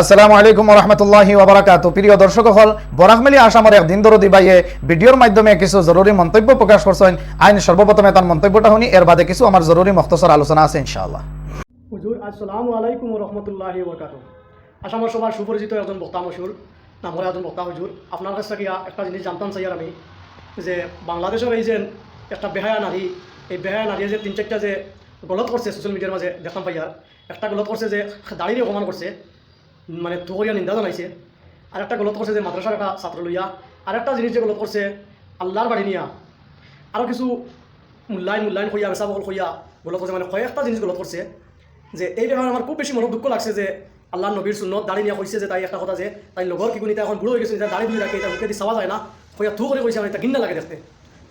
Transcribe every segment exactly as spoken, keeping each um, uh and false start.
আসসালামু আলাইকুম ওয়া রাহমাতুল্লাহি ওয়া বারাকাতুহু। প্রিয় দর্শক অকল, বরাকভ্যালি আসামর এক দিন দরদি ভাইয়ে ভিডিওর মাধ্যমে কিছু জরুরি মন্তব্য প্রকাশ করছইন। আইন সর্বপ্রথমে তান মন্তব্যটা হুনি, এর বাদে কিছু আমার জরুরি মুখতসর আলোচনা আছে ইনশাআল্লাহ। হুজুর, আসসালামু আলাইকুম ওয়া রাহমাতুল্লাহি ওয়া বারাকাতুহু। আসামর সবার সুপরিচিত একজন বক্তা, মশহুর নামকরা একজন বক্তা হুজুর, আপনার কাছ থাকি একটা জিনিস জানতাম চাইয়ার আমি, যে বাংলাদেশর এই যে একটা বেহায়া নারী, এই বেহায়া নারী যে তিন চাইরটা যে গলত করছে সোশ্যাল মিডিয়ার মাঝে দেখতাম পাইয়ার, একটা গলত করছে যে দাড়িরে অপমান করছে, মানে থু করিয়া নিন্দা জানাইছে, আর একটা গলত করছে যে মাদ্রাসার একটা ছাত্র লইয়া, আর একটা জিনিস যে গলত করছে আল্লাহর বাড়ি নিয়া, আরও কিছু মূল্যায়ন মূল্যায়ন কইয়া, বেসা বকল কইয়া গলত করছে, মানে কয়েকটা জিনিস গলত করছে। যে এই ব্যাপারে আমার খুব বেশি মনে দুঃখ লাগছে যে আল্লাহর নবীর সুন্নত দাড়ি নিয়া কইছে যে তাই একটা কথা যে তাই লগর কি গুণিতা এখন বুড়ো অই গেছে, তাই দাড়ি দুই রাখে, তাই মুখেদি চাওয়া যায় না, কইয়া থু করি কইছে, আমার এটা ঘিন্না লাগে দেখতে।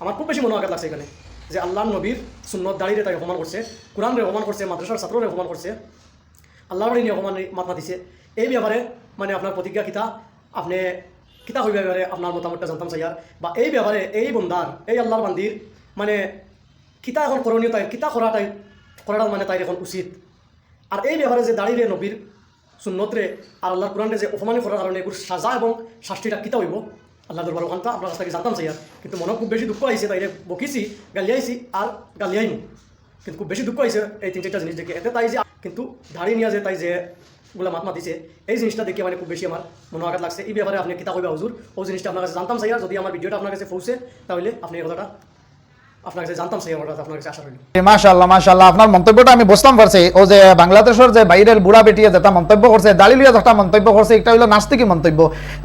আমার খুব বেশি মনো আঘাত লাগছে এখানে যে আল্লাহর নবীর সুন্নত দাড়িরে তাই অপমান করছে, কোরআনরে অপমান করছে, মাদ্রাসার ছাত্ররে অপমান করছে, আল্লাহর বাড়ি নিয়া অপমান মাত মাতিছে। এই ব্যাপারে মানে আপনার প্রতিজ্ঞা কিতা, আপনে কিতা কইবা ব্যাপারে আপনার মতামতটা জানতাম চাইয়ার, বা এই ব্যাপারে এই বন্দার, এই আল্লাহর বান্দির মানে কিতা এখন করণীয় তাই, কিতা করাটাই, করাটা মানে তাইর এখন উচিত। আর এই ব্যাপারে যে দাড়িরে নবীর সুন্নতরে আর আল্লাহর কোরআনরে যে অপমানি করার কারণে এগুর সাজা এবং শাস্তিটা কিতা অইবো, আল্লাহর দরবার ওখানটা আপনার কাছ থাকি জানতাম চাইয়ার। কিন্তু মনো খুব বেশি দুঃখ আইছে, তাইরে বকিছি, গালিয়াইছি আর গালিয়াইমু। কিন্তু খুব বেশি দুঃখ আইছে এই তিন চাইরটা জিনিস দেখি। এতে তাই যে কিন্তু দাড়ি নিয়া যে তাই যে গুলা মাত মাতিছে, এই জিনিসটা দেখি মানে খুব বেশি আমার মনো আঘাত লাগছে। এই ব্যাপারে আপনে কিতা কইবা হুজুর, অউ জিনিসটা আপনার কাছে জানতাম চাইয়ার। যদি আমার ভিডিওটা আপনার কাছে পৌঁছে, তাইলে আপনে এই কথাটা আপনার কাছে জানতাম চাইয়ার, আপনার কাছে আশা রইল। মাশাআল্লাহ, মাশাআল্লাহ, আপনার মন্তব্যটা আমি বুঝতাম পারছি। অউ যে বাংলাদেশর যে বাইরের বুড়া বেটিয়ে যেটা মন্তব্য করছে, দাড়ি লইয়া যেটা মন্তব্য করছে, এটা অইলো নাস্তিকি মন্তব্য।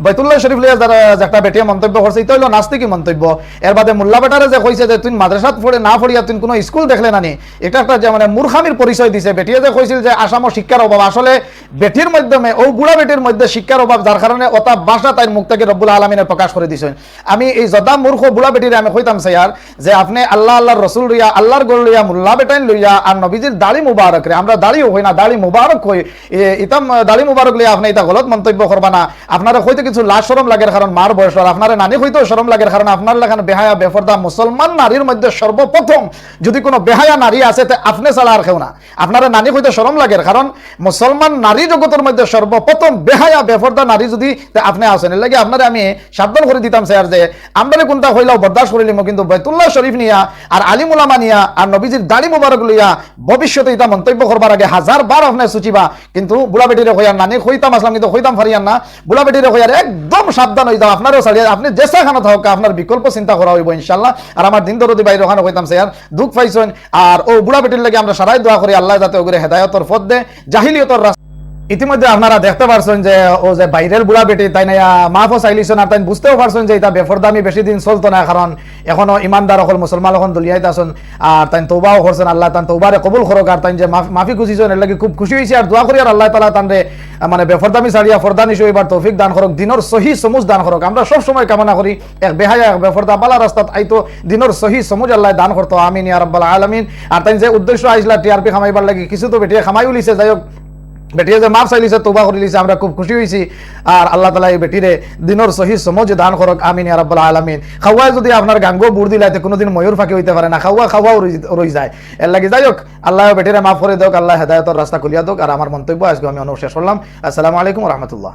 বাইতুল্লাহ শরীফ লইয়া যারা যেটা বেটিয়ে মন্তব্য করছে, এটা অইলো নাস্তিকি মন্তব্য। এর বাদে মোল্লা বেটারে যে কইছে যে তুই মাদ্রাসাত পড়ে না পড়িয়া তুই কোনো স্কুল দেখলে না নি, এটা একটা যে মানে মূর্খামির পরিচয় দিছে। বেটিয়ে যে কইছিল যে আসামো শিক্ষার অভাব, আসলে বেটির মাধ্যমে, অউ বুড়া বেটির মধ্যে শিক্ষার অভাব, যার কারণে অতা ভাষা তাইর মুখ থাকি রব্বুল আলামিনে প্রকাশ করি দিছইন। আমি এই যদা মূর্খ বুড়া বেটিরে আমি কইতাম চাইয়ার যে আপনে আল্লাহ, আল্লাহর রসুল লইয়া, আল্লাহর ঘর লইয়া, মোল্লা বেটাইন লইয়া, আর নবীজির দাড়ি মুবারকরে, আমরা দাড়িও কই না, দাড়ি মুবারক কই, এ, ইতাম দাড়ি মুবারক লইয়া আপনে ইতা গলত মন্তব্য করবা না। আপনারে কইতে কিছু লাজ শরম লাগের কারণ মার বয়স, আর আপনারে নানি কইতেও শরম লাগের কারণ আপনার লাখান বেহায়া বেপর্দা মুসলমান নারীর মধ্যে সর্বপ্রথম যদি কোনো বেহায়া নারী আছে, তে আপনে ছাড়া আর কেউ না। আপনারে নানি কইতে শরম লাগের কারণ মুসলমান নারী জগতর মধ্যে সর্বপ্রথম বেহায়া বেপর্দা নারী যদি তে আপনে আছেন, এর লাগি আপনারে আমি সাবধান করি দিতাম চাইয়ার যে আমরারে কুনতা কইলাও বরদাস্ত করিলিমু, কিন্তু বাইতুল্লাহ শরীফ নিয়া আর আলিম উলামা নিয়া আর নবীজির দাড়ি মুবারক লইয়া ভবিষ্যতে ইতা মন্তব্য করবার আগে হাজার বার আপনে সুচিবা। কিন্তু বুড়া বেটিরে কইয়ার নানি কইতাম আছলাম, কিন্তু কইতাম পারিয়ার না। বুড়া বেটিরে কইয়ার একদম সাবধান অই যাও, আপনারেও ছাড়িয়া, আপনে যেছা খানো থাকউক্কা, আপনার বিকল্প চিন্তা করা অইবো ইনশাআল্লাহ। আর আমার দিন দরদি ভাইরে অখানো কইতাম চাইয়ার, দুখ পাইছইন। আর অউ বুড়া বেটির লাগি আমরা সারাই দোয়া করি, আল্লায় যাতে অগুরে হেদায়তর পথ দে, জাহিলিয়তর রাস্তা। ইতিমধ্যে আপনারা দেখতে পারছইন যে অউ যে বাইরের বুড়া বেটি, তাইন আইয়া মাফও চাইলিছইন, আর তাইন বুঝতেও পারছইন যে ইতা বেপর্দামি বেশি দিন চলতো না, কারণ এখনো ইমানদার অকল, মুসলমান অকল দুনিয়াত আছইন, আর তাইন তওবাও করছইন, আল্লায় তান তওবারে কবুল করউক, আর তাইন যে মাফ-, মাফি খুজিছইন, এর লাগি খুব খুশি অইছি, আর দোয়া করি আর আল্লায় তাআলায় তানরে, আহ, মানে বেপর্দামি ছাড়িয়া পর্দানিশি অইবার তৌফিক দান করউক, দিনর সহি সমুজ দান করউক। আমরা সব সময় কামনা করি এক বেহায়া, এক বেপর্দা বালা রাস্তাত আইতো, দিনর সহি সমুজ আল্লায় দান করতো, আমিন ইয়া রাব্বাল আলামিন। আর তাইন যে উদ্দেশ্য আইছলা টিআরপি কামাইবার লাগি, কিছু তো বেটিয়ে কামাইও লিছে, যাই হোক, বেটিয়ে যে মাফ চাইলিছে, তওবা করিলিছে, আমরা খুব খুশি অইছি। আর আল্লাহ তাআলায় এই বেটিরে দিনর সহি সমুজ দান করউক, আমিন ইয়া রাব্বাল আলামিন। কাউয়ায় যদি আপনার গাঙ্গো বুর দিলায়, তে কুনুদিন ময়ূর পাখি অইতে পারে না, কাউয়া কাউয়াউ রই-, রই যায়। এর লাগি যাই হোক, আল্লায় বেটিরে মাফ করি দেউক, আল্লায় হেদায়তর রাস্তা খুলিয়া দেউক। আর আমার মন্তব্য আইজকু আমি অনো শেষ করলাম। আসসালামু আলাইকুম ওয়া রাহমাতুল্লাহ।